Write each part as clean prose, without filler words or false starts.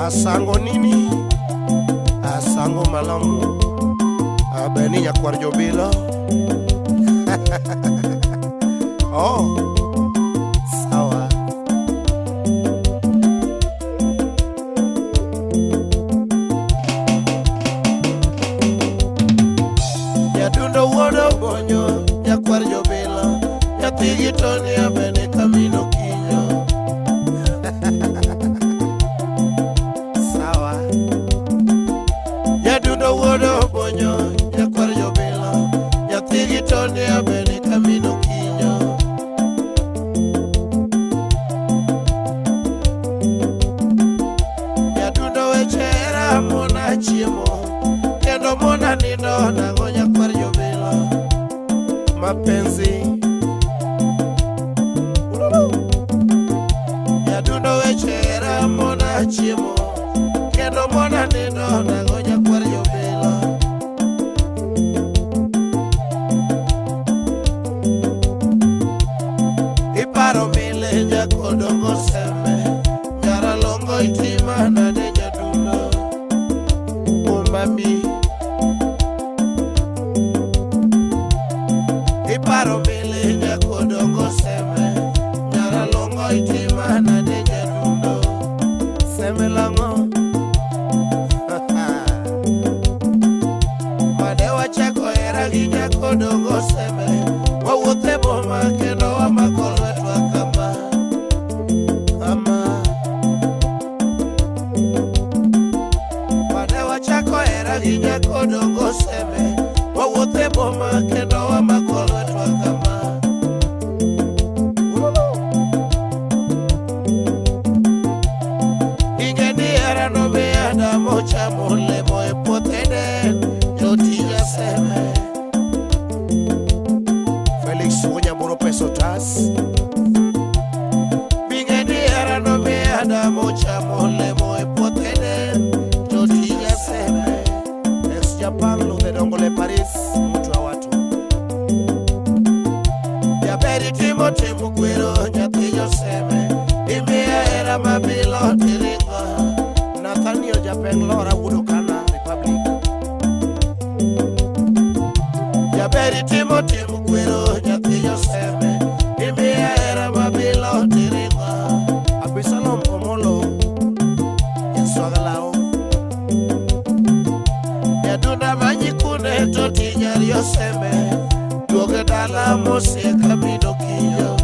Asango nini? Asango malamu. Abeni nyakwar jobilo. Oh, sawa. Nyadundo wuod Obonyo, nyakwar jobilo. Nyathigi Tony abene kamino kinyo. Sawa. Nyadundo wuod Obonyo, nyakwar jobilo. Nyathigi Tony abene kamino kinyo. Nyadundo weche hera mona chiemo kendo mona nindo nang'o nyakwar jobilo. Mapenzi. Ululu. Nyadundo weche hera mona chiemo kendo mona nindo nang'o nyakwar jobilo. Iparo mile nyakodongo seme nyaralongo itima nade nyadundo umami. Iparo mile nyakodongo seme nyaralongo itima nade nyadundo seme lang'o. Mane wachako hera gi nyakodongo seme wawuotho e boma kendo wamako lwetwa kama kama. Mane wachako hera gi nyakodongo seme wawuotho e boma kendo wamako lwetwa kama. Ululu. Ing'e ni hera nomiyo Adam ochamo olemo e puoth Eden jotija seme. Felix Wuonyamuro peso tas. Ing'e ni hera nomiyo Adam ochamo olemo e puoth Eden jotija seme. Ex Japan Ludhe Dongole Paris mtu wa watu. Jaber itimo timo kwero nyathi joseme imiya hera mabilo tiringo. Nathaniel Japeng Lora wuod Okana Republic. Jaber itimo timo kwero nyathi joseme imiya hera mabilo tiringo. Abisalom Omolo Yaswagalao. Nyadunda manyikune to tinyar yoseme duoge dala mosie kamino kinyo.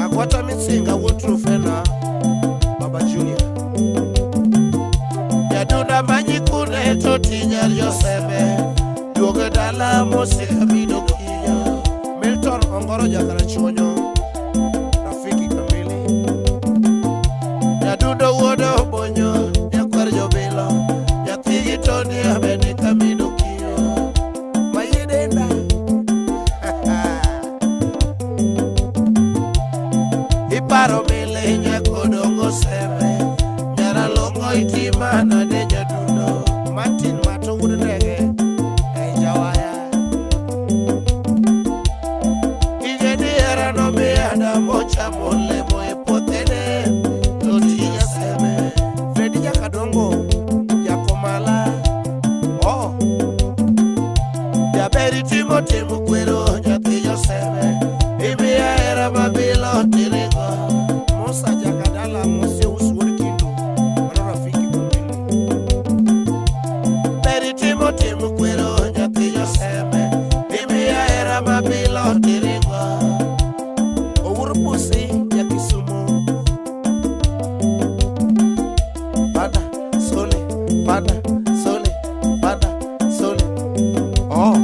Agwata Misinga wuod Trufena Baba Junior. Nyadunda manyikune to tinyar yoseme duoge dala mosie kamino kinyo. Milton Ongoro Jakarachuonyo Rafiki Kamili. Nyadundo wuod Obonyo nyakwar jobilo nyathigi Tony abene kamino kinyo. Mayie denda. Iparo mile nyakodongo seme nyaralongo itima nade nyadundo. Martin Mato wuod Ndege ei Jawaya. Ing'e ni hera nomiyo Adam ochamo olemo e puoth Eden to tija seme. Fredi Jakadongo Jakomala. Oh. Jaber itimo timo kwero nyathi joseme imiya hera mabilo tiringo. Musa Jakadala Mose Usuod Kindu mano Rafiki Kamili. Ber itimo timo kwero nyathi joseme imiya hera mabilo tiringo. Owuor Pusi ja Kisumu. Panda sole panda sole panda sole. Oh.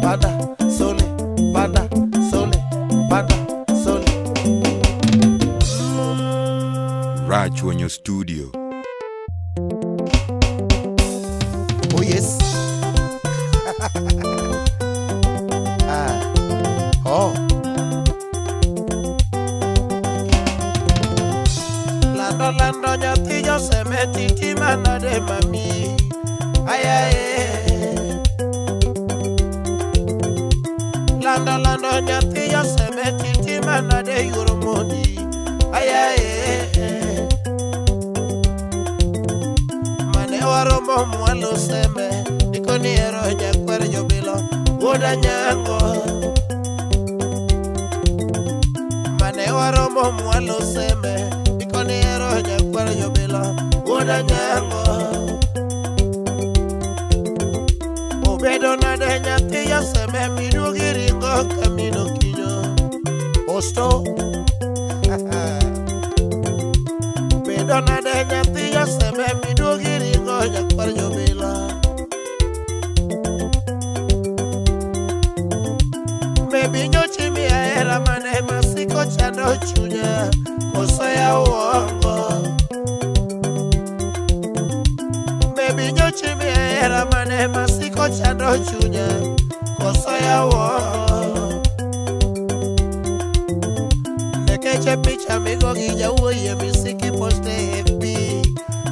Panda sole panda sole panda sole. Rachuonyo Studio. Oh yes. Ah. Oh. Lando lando nyathi joseme titi manade mami. Ayaye. Lando lando nyathi joseme titi manade yuoro mondi ayae mane waromo mwalo seme nikoni ero nyakwar jobilo wuoda nyango mane waromo mwalo seme nikoni ero nyakwar jobilo wuoda nyango obedo nade nyathi jaseme miduogi ringo kamino kinyo osto bedo nade nyathi jaseme miduogi ringo nyakwar jobilo Baby nyochi miya hera mane masiko chando chunya koso ya uongo Baby nyochi miya hera mane masiko chando chunya koso ya uongo Nekeche picha migo gi jawuoyi e misiki poste FB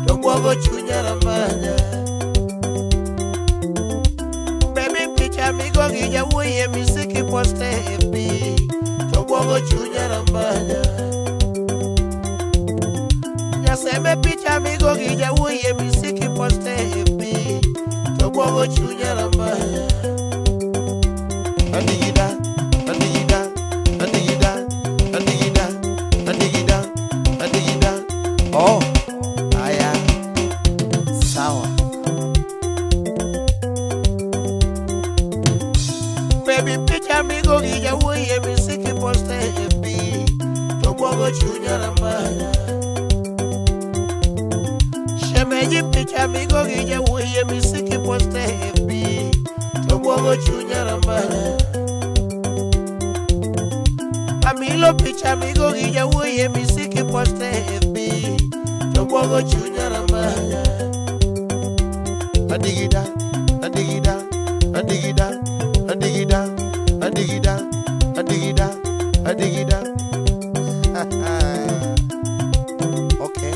to bwogo chunya rambanya Baby picha migo gi jawuoyi e misiki poste FB to bwogo chunya rambanya Nyaseme picha migo gi jawuoyi e misiki poste FB to bwogo chunya rambanya Adigida, adigida, adigida, adigida, adigida, adigida. Oh, haya, sawa. Baby picha migo gi jawuoyi e misiki poste FB to bwogo chunya rambanya Shemeji picha migo gi jawuoyi e misiki poste FB to bwogo chunya rambanya Amilo picha migo gi jawuoyi e misiki poste FB to bwogo chunya rambanya Adigida, adigida, adigida, adigida, adigida, adigida, adigida. Okay.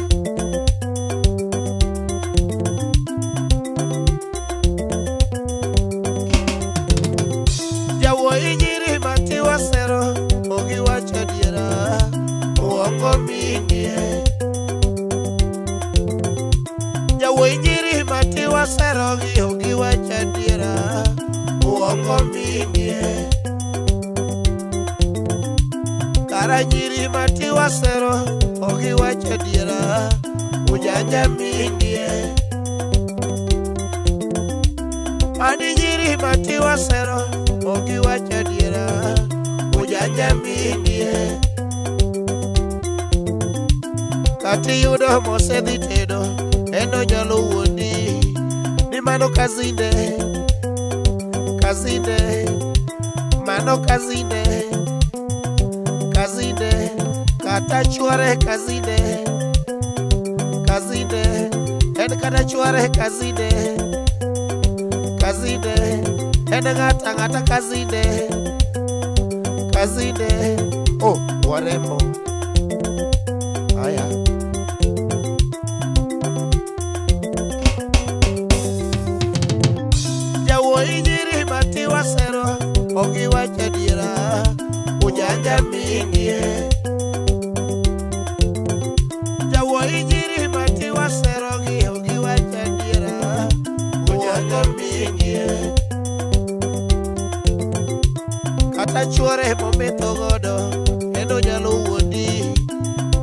Jawuoyi nyiri matiwa sero ogiwacho adiera uongo mingie Jawuoyi nyiri matiwa sero gi ogiwacho adiera uongo mingie Kara nyiri matiwa sero ogiwacho adiera ujanja mingie Ani nyiri matiwa sero ogiwacho adiera ujanja mingie Kata iyudo mosedhi tedo en onyalo wuondi ni mano kazinde kazinde mano kazinde kazinde kata chwore kazinde kazinde en kata chwore kazinde kazinde en ng'ata ng'ata kazinde kazinde oh warembo haya Jawuoyi nyiri matiwa sero ogiwacho adiera ujanja mingie Jawuoyi nyiri matiwa sero gi ogiwacho adiera ujanja mingie Kata chwore mometho godo en onyalo wuondi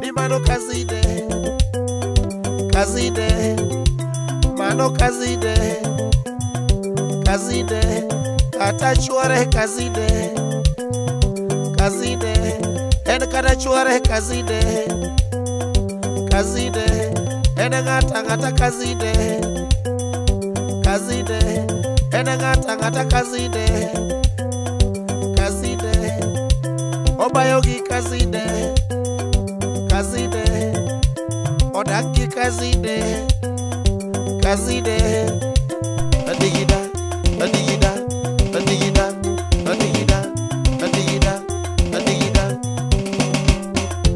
ni mano kazinde kazinde mano kazinde kazinde kata chwore kazinde kazinde en kata chwore kazinde kazinde en ng'ata ng'ata kazinde kazinde en ng'ata ng'ata kazinde kazinde obayo gi kazinde kazinde odak gi kazinde kazinde adigida adigida adigida adigida adigida adigida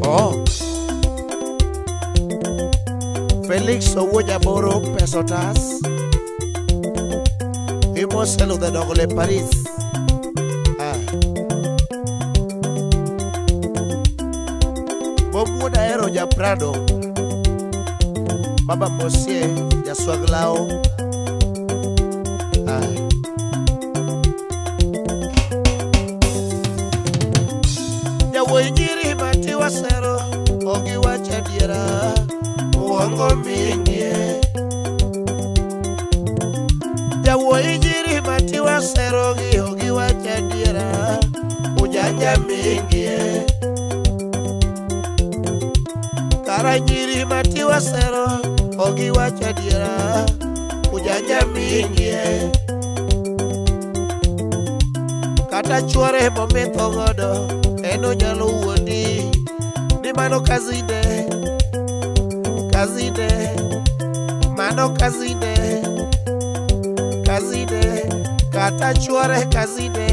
oh Felix Owuo Jaboro Pesotas Imoselo the Dogole Paris. Ah. Wuod Ahero ja Prado. Baba Mosie jaswag law. Ah. Jawuoyi nyiri matiwa sero ok giwach adiera uongo mingie. Jawuoyi nyiri matiwa sero gi ok giwach adiera ujanja mingie. Kara nyiri matiwa sero ok giwach adiera ujanja mingie. Kata chuore mometho godo en onyalo wuondi ni mano kazine kazine mano kazine kazine kata chuore kazine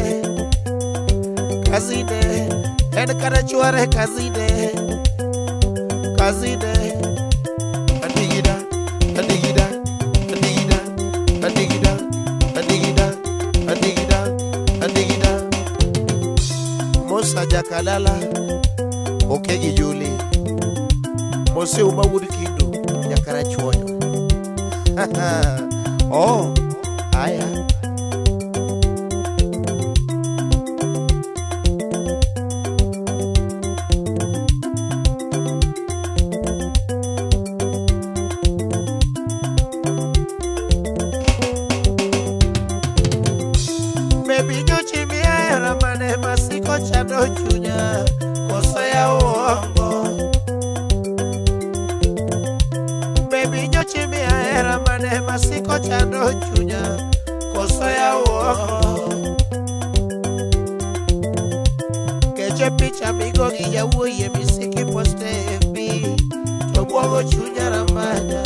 kazine en kata chuore kazine kazine adigida adigida adigida adigida adigida adigida adigida Musa Jakalala Okegi Juli Mose Uma wuod Kindu Jakarachuonyo. Oh, aya. Baby nyochi mihero mane masiko chando chunya koso ya uongo. Baby nyochi mihero mane masiko chando chunya koso ya uongo. Keche picha migo gi jawuoyi e misiki poste FB to bwogo chunya ramanya.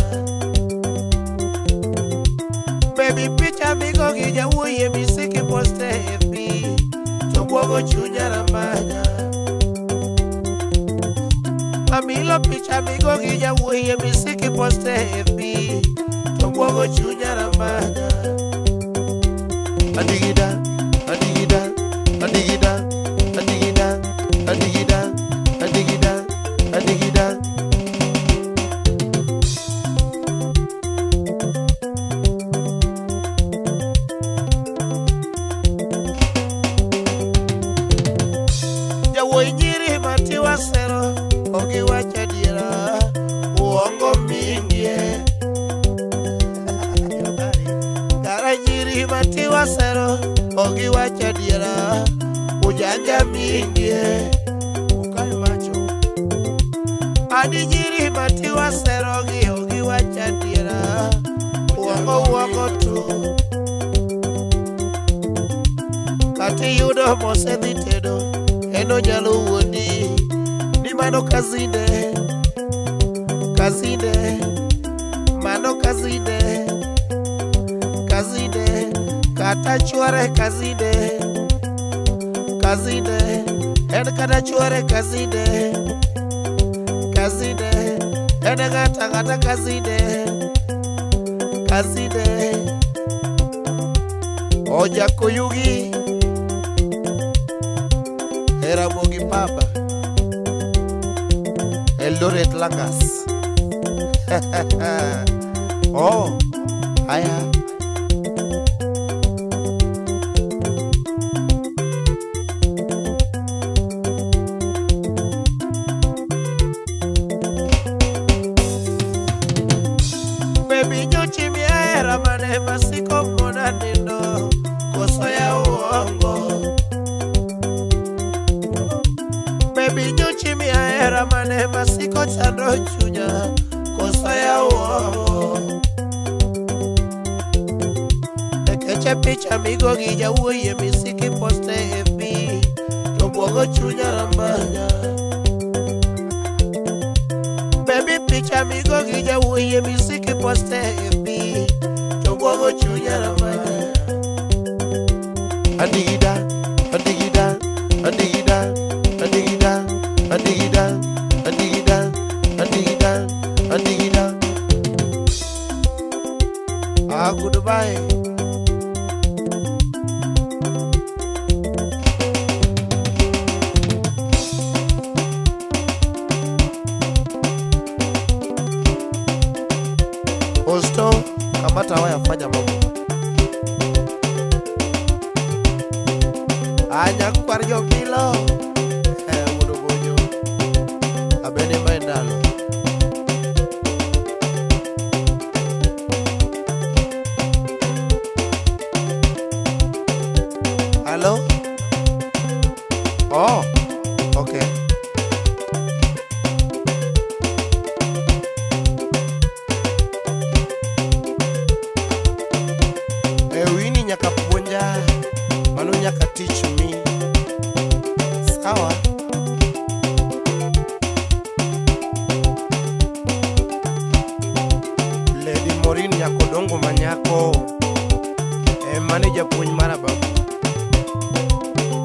Baby picha migo gi jawuoyi e misiki poste FB to bwogo chunya ramanya. Amilo picha migo gi jawuoyi e misiki poste FB to bwogo chunya ramanya. Adigida adigida adigida adigida adigida adigida adigida. Jawuoyi nyiri matiwa sero ok giwach adiera uongo mingie. Kara nyiri matiwa sero ok giwach adiera ujanja mingie. Ukae macho. Adi nyiri matiwa sero gi ok giwach adiera uongo uongo tu. Kata iyudo mosedhi tedo en onyalo wuondi ni mano kazine kazine mano kazine kazine kata chuore kazine kazine en kata chuore kazine kazine en ng'ata ng'ata kazine kazine Ojakoyugi Ramogi Papa Eldoret Langas. Oh, haya. Baby nyochi mihero mane masiko mona nindo koso ya uongo. Baby nyochi mihero mane masiko chando chunya koso ya uongo. Nekeche picha migo gi jawuoyi e misiki poste FB to bwogo chunya ramanya. Baby picha migo gi jawuoyi e misiki poste FB to bwogo chunya ramanya. Adigida adigida adigida adigida adigida adigida adigida adigida. Ah, goodbye. Kamata waya fanya mambo. Anya kwar jokilo. Eh, wuod Obonyo. Abene mae ndalo. Hello? Oh, okay. E wini nyaka puonja, mano nyaka teach me. Sawa. Lady Morin Nyakodongo manyako ema ne japuonj mara babu.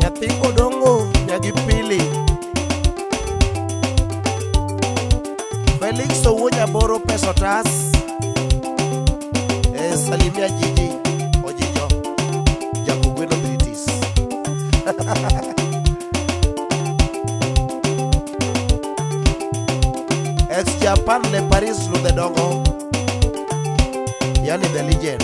Nyathi Odongo nyagi pili. Felix Owuo Nyaboro pesa otas. E, salimia Jiji Ojijo Jakogweno British. Ex Japan le Paris Ludhe Dongo. Yani the legend.